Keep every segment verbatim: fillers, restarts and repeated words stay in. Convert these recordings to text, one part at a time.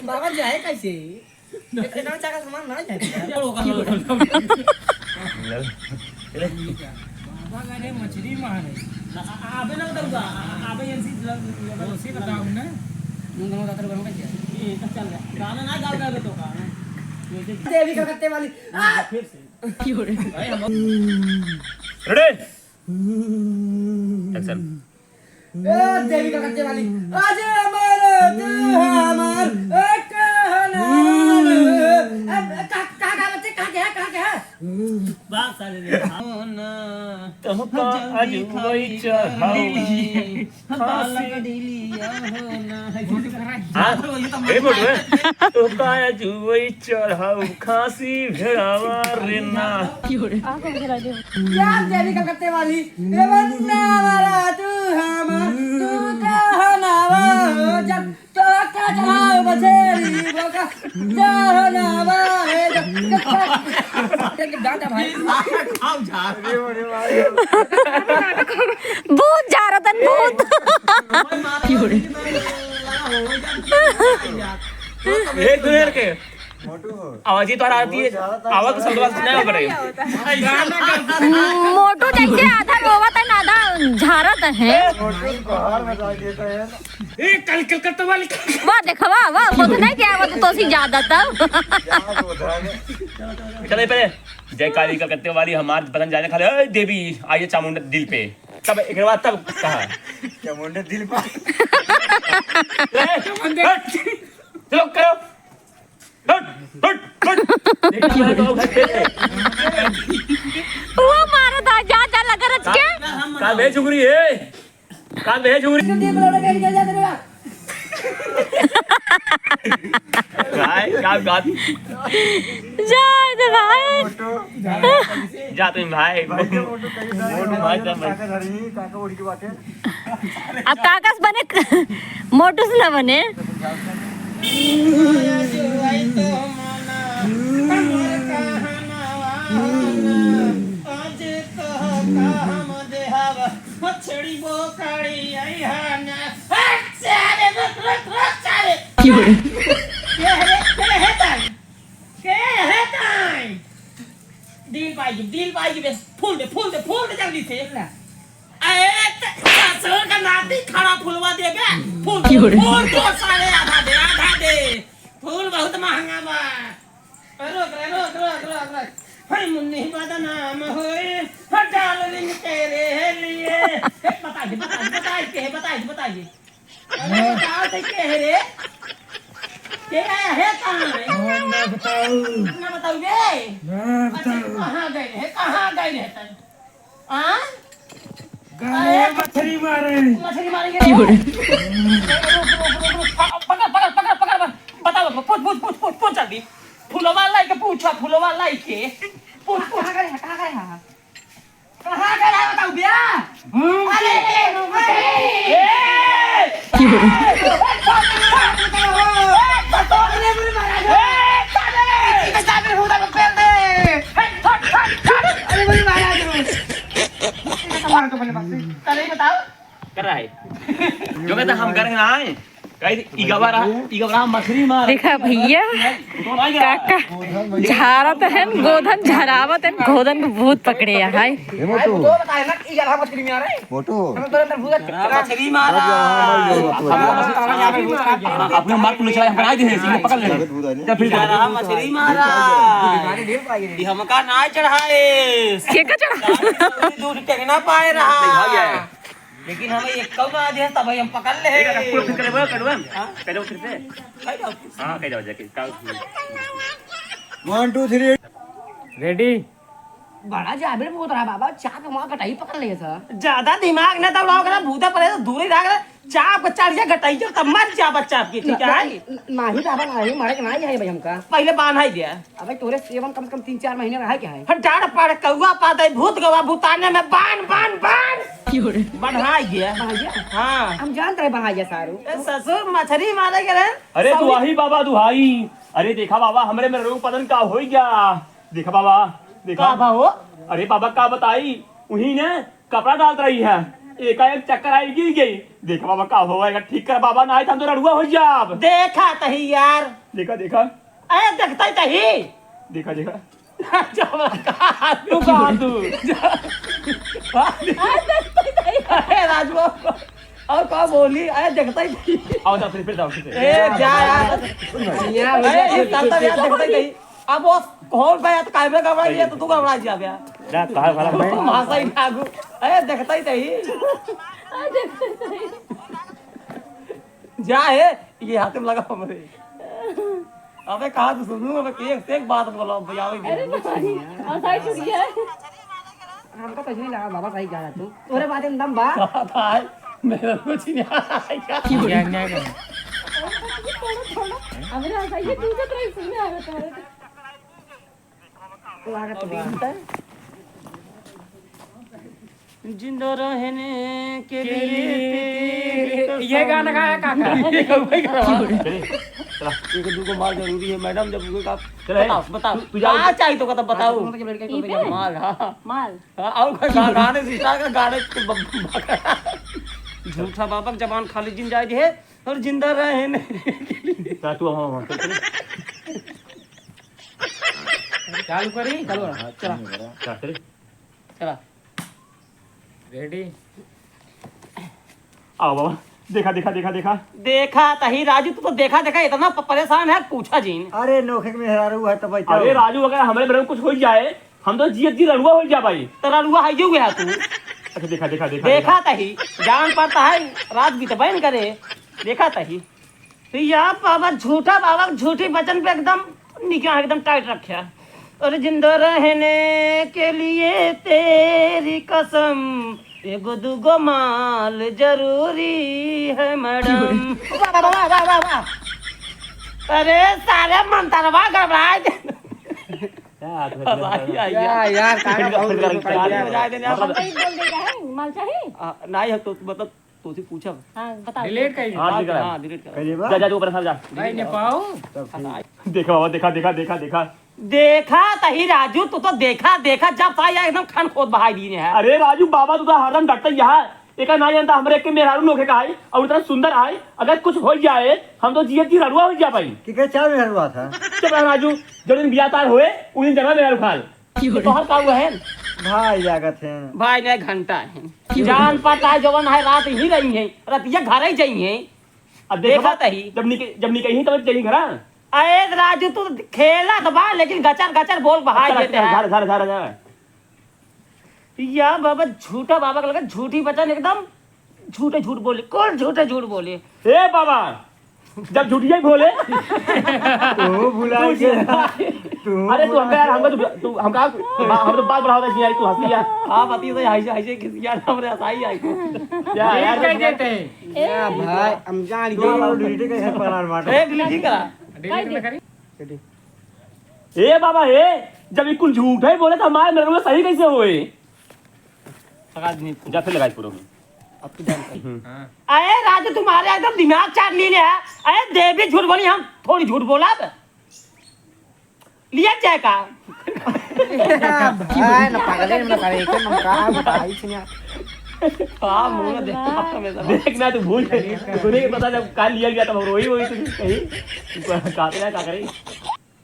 बाबा जाए कैसे? इतना चाका सामान ना जाए। बाबा का रे मछली मार है। अबे ना उतरूंगा, अबे एनसी उसी बताओ ना। मुंह दोनों दातर बनोगे क्या? ये तो चल रहा है। गाना ना गाओ, गाओ तो गाना। देवी कलकत्ते वाली। आ! फिर से। Ready? Action. ए, देवी कलकत्ते वाली। आज हमार, तू हमार, ए, कहना। ए, का, का, का बच्चे, का क्या, का क्या? बात साले रे। हो ना। तुमका आज वही चढ़ाऊ। बालक डीलिया हो ना। हाँ? ए, मोटू, ए? तुमका आज वही चढ़ाऊ, खांसी भेड़ावा रे ना। यार, देवी कलकत्ते वाली, ए बन्ना वाला तू हमार, तू कहनावा हो जब तो का चढ़ाऊ बछेरी बोका, कहनावा है जब, जब, जब, गाता भाई। खाओ झाड़। अरे, अरे भाई। भूत झारतन, भूत। एक दो के। मोटू हो। आवाज ही तो आ रही है। मोटू ज्यादा आवाज तो सब आवाज नहीं हो रही। मोटू जैसे आधा रोवत है ना, आधा झारत है। मोटू बाहर में जाके देता है। ए, कल कलकत्ता वाली। वाह, देखा, वाह, वाह, वो तो नहीं क्या, वो तो तोसी ज्यादा था। क्या बोल रहा है? चले पहले। जय काली कलकत्ते वाली, हमार बदन जाने खाले, ए, देवी, आइए चामुंडा दिल पे। तब एक बार तब कहा। चामुंडा दिल पे। ए, हट। चलो, करो। हट, हट, हट। वो मारा था, जा, जा, लगा रच के। का बे झुगरी है? का बे झुगरी? भाई, का बात? जा, जा, भाई। जा तुम भाई। भाई, मोटू भाई, जा भाई। काका धरी, काका उड़ के बाटे। अब काका से बने, मोटू से ना बने। आज तो का हम देहाव, मछड़ी बोकाड़ी आई हा ना। हट सारे, रुक, रुक, रुक सारे। क्यों रे? के है, के है ताई? के है ताई? डील पाई, डील पाई, बे। फूल दे, फूल दे, फूल दे जल्दी से। अरे, त-, ससुर का नाती खड़ा फुलवा दे बे। फूल दे, क्यों रे? फूल दे सारे, आधा दे, आधा दे। फूल बहुत महंगा बा। रुक रे, रुक, रुक, रुक, रुक। हई मुन्नी बदनाम होई, हर डार्लिंग तेरे लिए। हे, बताई दे, बताई दे, बताई दे, बताई दे, बताई दे। अरे, बताओ तो के है रे? के आया है, कहाँ है? हम ना बताऊ। ना बताऊ बे? ना अच्छा, बताऊ। कहाँ गए है? कहाँ गए है तब? हाँ? गाने अरे, मछली मारे। मछली मारेंगे रे। क्यों रे? रुक, रुक, रुक, रुक। पकड़, पकड़, पकड़, पकड़, पकड़। बताओ, पूछ, पूछ, पूछ, पूछ, पूछ जल्दी। फुलवा लाई के पूछा, फुलवा लाई के। पूछ, पूछ। कहाँ गए हैं, कहाँ गए हैं? कहाँ गए हैं बताओ भैया? हम्म। अरे, अरे, अरे। ए! क्यों रे? अरे, बोले महाराज। करे बताओ। कर रहा है। जो कहता हम कर रहे हैं, आए। कही, "ई गवा रहा, ई गवा रहा, मछली मार।" देखा भैया, तो भाई काका झारत हन, गोधन झरावत हन, गोधन के भूत पकड़े है। हे मोटू। तो बताए ना, ई गवा मछली मार रहे। मोटू। हम तो अंदर भूत मछली मारा। अपने मार को ले चला, हम बना दे, इसे पकड़ ले। भूत आ रहे। जब फिर रहा मछली मारा। ये हमका ना चढ़ाए। के का चढ़ा? दूध टेकना पाए रहा। लेकिन हम एक कौन आ जाए, तब हम पकड़ ले। एक पूरा फिर करे, वो कड़वा। हाँ? कड़वा फिर से। कह जाओ। हाँ, कह जाओ जाके। One, two, three। Ready? बड़ा जाबिर बोल रहा बाबा, चाप के वहाँ कटाई पकड़ ले था। ज्यादा दिमाग ना दौड़ाओ, अगर भूता परे तो दूर ही रहा, अगर चाप के चढ़ जा, घटाई जा, तब मर जा बच्चा आपकी, ठीक है? ना, ना, नाही बाबा, नाही, मारे के नाही है भाई हमका। पहले बांधा ही दिया। अबे तोरे सेवन कम से कम तीन चार महीने रहा क्या है? हट, डाड़ पाड़ कौआ पादे, भूत गवा भूताने में बान, बान, बान। क्यों रे? बढ़ा गया। बढ़ा गया? हाँ। हम जानते रहे बढ़ा गया सारू। ए, ससुर मछली मारे के रहे। अरे सब दुहाई बाबा दुहाई। अरे देखा बाबा, हमरे में रोग पतन का हो गया। देखा बाबा, देखा। का बा हो? अरे बाबा का बताई, उही ने कपड़ा डालत रही है। एकाएक चक्कर आई गिर गई। देखा बाबा का होगा, ठीक कर बाबा, ना आए तो हम तो रड़ुआ हो जाब। देखा तही यार। देखा, देखा। अरे देखता ही तही। देखा, देखा। तू कहाँ तू? अरे राजू, और का बोली? अरे देखता ही तही। आओ, जाओ, फिर, फिर जाओ, फिर से। ए, जा यार। अरे, ये ताता यार, देखता ही तही। अब वो कौन बा, या तो कैमरा गड़बड़ा गया, तो तू गड़बड़ा जा बे। जा, तोहार भला भाई। मासा ही लागू। अरे, देखता ही तही। अरे, देखता ही तही। जा, ए, ये हाथ में लगा हमरे। अबे, कहा तू सुनू, अबे, एक से एक बात बोलो, अब जाओ ही अरे, बोलो। भाई, आवाज आई चुकी है। हमका तो नहीं लगा, बाबा सही कहा तू। तोरे बात में दम बा। बात आए, मेरा कुछ नहीं आएगा। क्या, क्या करें? थोड़ा, थोड़ा, हमरा ऐसा ये दूसरे तरह सुनने आ रहा था। लागत बा। जिंदा रहने के लिए तेरी ये गाना गाया काका। चले, चला। एक दूगो माल जरूरी है, मैडम, जब उनके का चले। बताओ, बताओ। तू, तू जाओ। का चाहिए तो का बताओ। तुम तो जब लड़का को ठीक है। माल, हाँ। माल। हाँ, और कोई गा-, गाने से start कर, गाने को ब-, ब-, झूठा बाबा की जबान खाली जिन जाए जे है, और जिंदा रहने के लिए। चला, तू, हाँ, हाँ, चल, चल। चालू करी? चलो, हाँ, चला। चला, चल। चला। Ready? आओ बाबा, देखा, देखा, देखा, देखा। देखा तही राजू, तू तो देखा, देखा, इतना प-, परेशान है, पूछा जिन। अरे, नोखे के मेहरारू है, तब बैठो। अरे राजू, अगर हमरे बहन कुछ हो जाए, हम तो जियत जी रड़ुआ हो जा भाई। तो रड़ुआ है, यू गया तू। अच्छा, देखा, देखा, देखा, देखा देखा। तही, जान पड़ता है, रात बीतबे न करे। देखा तही। तो या बाबा झूठा, बाबा झूठी वचन पे एकदम निकाह एकदम tight रख्या। और जिंदा रहने के लिए तेरी कसम, एगो दुगो माल जरूरी है मैडम। वाह, वाह, वाह, वाह, वाह, वाह। अरे सारे मंतरवा गड़बड़ाए दे। क्या हाथ में भाई, लगा? या, या। या, यार, काका फिर, बहुत फिर, दुख फिर, पाई फिर, है। बजाए देने आप। मतलब भाई बोल देगा है, माल चाहिए? आ, नहीं है तो मतलब तोसे पूछब। हाँ, बताओ। Delete कर दे। हाँ, हाँ, delete करा। हाँ, delete करा। करिए बा। जा, जा, तू ऊपर से जा। भाई, ने पाओ। तब ठीक। देखा बाबा, देखा, देखा, देखा, देखा। देखा तही राजू, तू तो देखा, देखा, जब से आया एकदम खान खोद बहाई दीने है। अरे राजू, बाबा तू तो हरदम डटता यहाँ। एका ना जानता हमरे के मेहरारू नोखे का है और इतना सुंदर है। अगर कुछ हो जाए, हम तो जियत जी रड़ुआ हो जा भाई। कि के चार मेहरारू था? चुप रह राजू, जो दिन बियाह तार होए, उस दिन जमा मेहरारू खाल। तोहर का हुआ है? भाई लागत है। भाई नहीं, घंटा है। जान पड़ता है, जवन है, रात ही रही है, रतिया घर ही जाई है। अब देखा देखा तही। जब निक-, जब निकली तब जाई घरा। अरे राजू, तू खेलत बा, लेकिन गचर गचर बोल बहाई चला, देते चला, हैं। झाड़, झाड़, झाड़, झाड़। या बाबा, झूठा बाबा के लगे झूठी वचन एकदम। झूठे झूठ बोले, कौन झूठे झूठ बोले? ए बाबा, जब झूठिया ही बोले। तू भुला तू गया। झूठा। तू अरे तू हमका यार, भुला हमका तू, तू हमका, हम तो बात बढ़ावत है यार, तू हंसी यार। आप अति तो ऐसे, ऐसे किसी यार हमरे हंसाई आई। क्या यार, कह देते हैं। या भाई, हम जान तू गए। Delete कैसे पड़ा मार? ए, delete ही करा। Delete ना करी। ए बाबा, ए, जब ये कुल झूठ है बोले तो हमारे मेरे को सही कैसे होए? लगा दीजिए। जा फिर लगाई पूरा। अब तो जान कर। हम्म। हाँ। अरे राजू, तुम्हारे एकदम दिमाग चाट ली है। अरे देवी झूठ बोली, हम थोड़ी झूठ बोला अब। लिया जाए का? भाई, ना पागल है, ना करे, के ना का बताई छी ना। हाँ, मुंह में देख, देख ना, तू भूल गई। तू नहीं पता जब काल लिया गया था, हम रोई, रोई तू कहीं। तू कहते ना, का करे?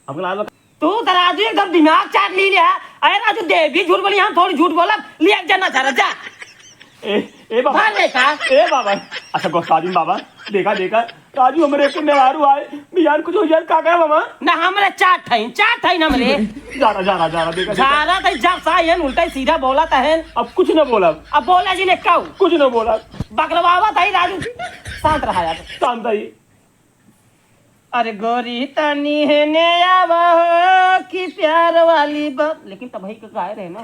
हमको लाल तू तो राजू एकदम दिमाग चाट ली है। अरे राजू, देवी झूठ बोली, हम थोड़ी झूठ बोला, लिया जाना चाह रहा, जा। ए, ए बाबा। भाग ले का? ए बाबा। अच्छा, गुस्सा जिन बाबा। देखा, देखा। राजू, हमरे एक मेहरारू आए। बिहान कुछ हो जाए, का करे बाबा? ना, हमरे चार ठाइन, चार ठाइन हमरे। जा रहा, जा रहा, जा रहा, देखा, देखा। जा रहा था, जब सा है, उल्टा ही सीधा बोला था है। अब कुछ न बोला। अब बोला जी ने काऊ? कुछ न बोला। बकलवावा था ही राजू। शांत रहा यार। शांत ही। अरे गोरी तनी हेने आवा हो कि प्यार वाली ब-, लेकिन तबही के गाए रहे ना।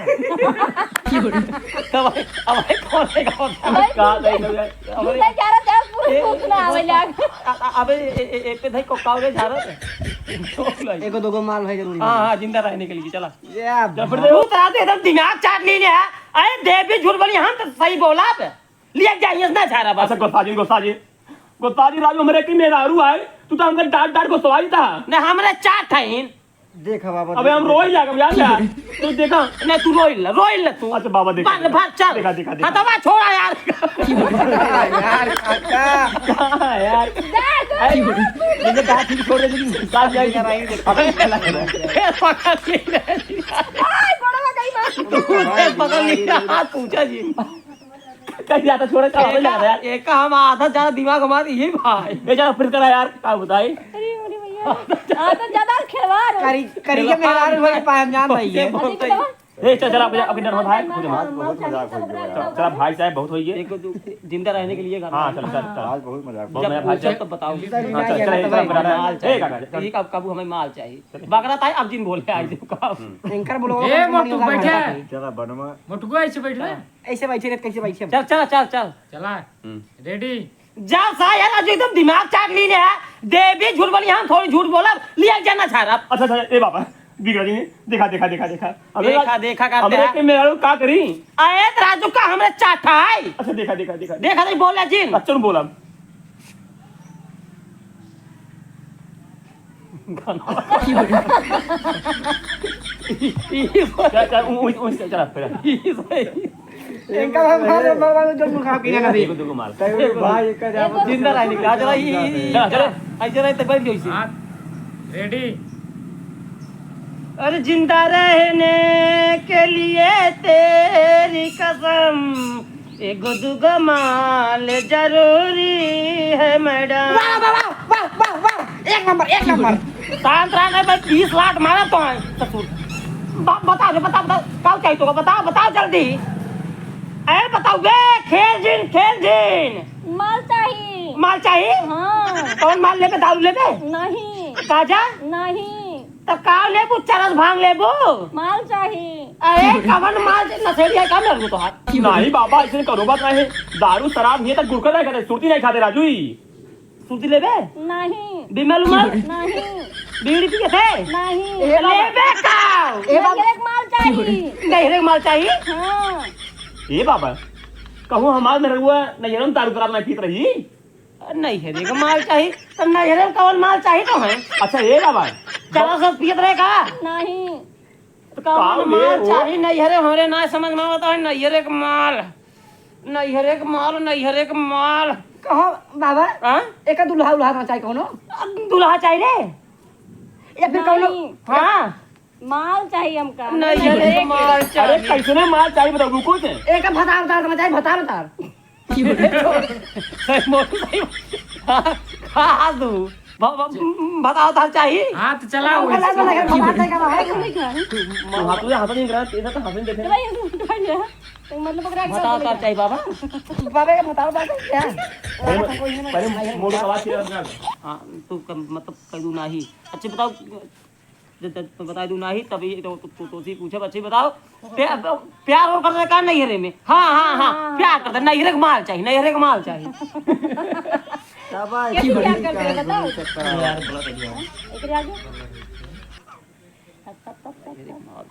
तबही, अब भाई कौन है गावत? अबे, का दे दे? अबे, तू क्या रहा था? पूरा ए, भूत ना आवे लाग। अ-, अ-, अबे, ए, ए, ए, पे धाई को कावरे जा रहा था। एगो दोगो माल भाई जरूरी हाँ, है। हाँ, जिंदा रहने के लिए, चला। या चल, फिर भाई। तू तो आज एकदम दिमाग चाट ली ने। अरे, देवी झूठ बोली, हम तो सही बोला अब। लिया जाइए ना झारा बस। अच्छा, गुस्सा जिन, गुस्सा जिन। गुस्सा जिन, राजू, हमरे की मेहरारू आए, तू तो हमका डांट, डांट गुस्सवाई था। ना, हमरे चार ठाइन। देखा बाबा, अबे हम रोई लागब यार, यार। तू देखा। नहीं, तू रोई ला, रोई ला तू। अच्छा बाबा, देखा, भाग, देखा। भाग, चल। देखा, देखा, देखा। हथवा छोड़ा यार। यार, काका। कहाँ यार? देख। अरे, मैंने कहा ठीक छोड़ दे, लेकिन साथ जाए। अबे, ए, पकड़ ले। आय, गोड़वा गई माँ। तू पकड़ लिया, हाथ पूछा जी। कहीं ज्यादा छोड़े, का हो जाता है? एक हम आधा ज्यादा दिमाग हमार यही भाई। ये जा, फिर करा यार, का बताई? अरे, अरे भैया, आधा ज्यादा खिलवाड़ हो। करी, करी के मेहरारू भाई पायन जान रही है। अरे, चल, चल, आप, आप डर मत भाई, माल, कुछ मत। माल, बहुत मजाक हो गया। चल, चल, भाई साहब, बहुत होई है। एक तो जिंदा रहने के लिए हाँ, चल, चल, चल। आज बहुत मजाक बहुत मजा भाई जब साहब। तो बताओ। हाँ, चल, चल, चल, चल, माल ए, चाहिए। काका, चल। ठीक, अब काबू हमें माल चाहिए। बकरा ताई, अब जिन बोले, आज का। एंकर बोलो, ए, मोटू, बैठे। चला, बनवा। मोटुआ ऐसे बैठ रहे। ऐसे बैठे रहे, कैसे बैठे? चल, चल, चल, चल। चला। हम्म। रेडी। जा साया, आज एकदम दिमाग चाट ली ने। देवी झूठ बोली, हम थोड़ी झूठ बोलब, लिया जाना छारब। अच्छा, अच्छा, ए बाबा, बिगड़ गई। देखा, देखा, देखा, देखा। अबे देखा, राज-, देखा करते हमरे हैं। के मेहरारू का करी? अरे, त राजू का हमरे चाटा है। अच्छा, देखा, देखा, देखा। देखा, नहीं बोले जिन। अच्छा, बोलब। चल, चल, उ-, उ-, उ-, चल, चल, फिर। इनका हम मारे, मारे, मारे, जो मुखा पीने का भी। एगो, दूगो मार। तब भाई, एक का जाम जिंदा रहे, निकला, चला, ई, ई, ई, चला, चला। ऐसे रहे, तो बैठ जाओ इसे। हाँ, रेडी। अरे, जिंदा रहने के लिए तेरी कसम, एगो दुगो माल जरूरी है मैडम। वाह, वाह, वाह, वाह, वाह, वाह, एक नंबर, एक नंबर। शांत रह, नहीं भाई, बीस लाख मारा तो है ससुर। ब-, बता दे, बता, बता, का चाहिए तुमको? बताओ, बताओ जल्दी। अरे बताओ बे, खेल जिन, खेल जिन। माल चाहिए। माल चाहिए? हाँ। कौन माल लेबे, दारू लेबे? नहीं। गाजा? नहीं। त का लेबू, चरस भांग लेबू? माल चाही। अरे, कवन माल जे नशेड़ी है, का मेरे को तो हाथ? नहीं बाबा, ऐसे करो बात नहीं। दारू शराब नहीं है, तो गुटखा नहीं खाते, सुरती नहीं खाते, राजू ही। सुरती लेबे? नहीं। बिमल उमल? नहीं। बीड़ी पिए थे? नहीं। ए बाबा। लेबे का? ए बाबा। नैहरे के माल चाही। नैहरे के माल चाही? हाँ। ए बाबा, कहूँ हमार मेहरुआ नैहरे में दारू शराब नहीं पीत रही? नैहरे का माल चाही, तो नैहरे में कवन माल चाही तो है? अच्छा, ए बाबा। चला सब पियत रहे का? नहीं। तो कवन का माल चाही नैहरे, हमरे ना समझ में आवत है, नैहरे का माल, नैहरे का माल, नैहरे का माल। कहो बाबा, हाँ? एक दुल्हा उल्हा ना चाही कौनो? दुल्हा चाही रे? या फिर कौनो? नहीं। हाँ। माल चाहिए हमका। नहीं, नहीं, अरे, माल चाहिए। अरे, कैसने माल चाहिए बताओ, रुको से। एक भतार उतार देना चाहिए, भतार उतार। सही मोटू सही। हाँ, हाँ, हाँ, तू। भ-, भ-, भतार उतार चाहिए। हाँ, तो चला, ओकर वैसे लाज वाला घर भतार चाहिए का है। तू हाथ में हाथ नहीं करा, तेरा तो हाथ नहीं देखे। तो भाई, उठा लिया। तो मतलब, ओकरा भतार उतार चाहिए, बाबा। बाबा के भतार उतार चाहिए क्या? पहले, पहले मोटू का आवाज क्लियर कर। हाँ, तू कम, मतलब, कह दूँ नहीं। अच्छा, बताओ। जब, जब तो बताई दूँ नाही, तब ये तो, तो, तो, तो सी पूछे, बच्ची बताओ, प्या-, प्यार और करते का नैहरे में? हाँ, हाँ, हाँ, हाँ। प्यार करते, नैहरे के माल चाहिए, नैहरे के माल चाहिए। शाबाश, कैसे प्यार करते हैं, बताओ। यार, गलत है यार। एकरे आगे? हाँ,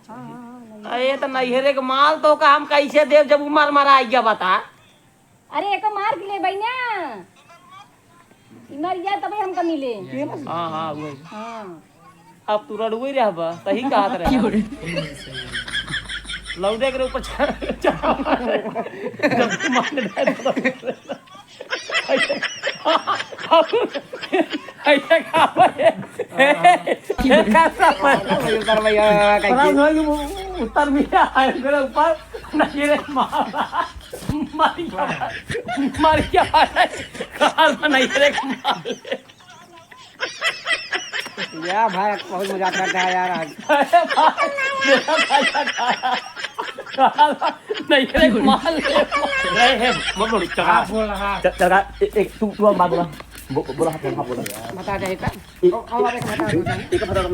हाँ, हाँ, नहीं। अरे, तो नैहरे के माल तो का हम कैसे देव, जब उमर मरा गया, बता। अरे, एको मार के लेबै ना। ई मर गया तबे हमका मिले। हाँ, हाँ, वही। हाँ। अब तू रड़ुए रहबा, सही कहत रहे। लौंडे के ऊपर चढ़, चढ़। जब तू मार दे तो ऐसे, ऐसे का बोले? ए, ए, का समझ? उत्तर भैया, उत्तर भैया, मेरे ऊपर नहीं रे मारा। मर गया, मर गया, कार में नहीं रे, मार ले। या भाई, बहुत मजाक करता है यार आज। अरे भाई, मेरा भाई का कार, कार में नहीं रे, मार ले। रहे हैं, मत बोल, चला। आप बोल रहा। च-, चला, ए-, एक, तू, तू अब बात बोला। बो-, बोला, हाँ, हाँ, बोला। बता दे, एक, एक, और, और एक बता दो। एक, एक बता दो।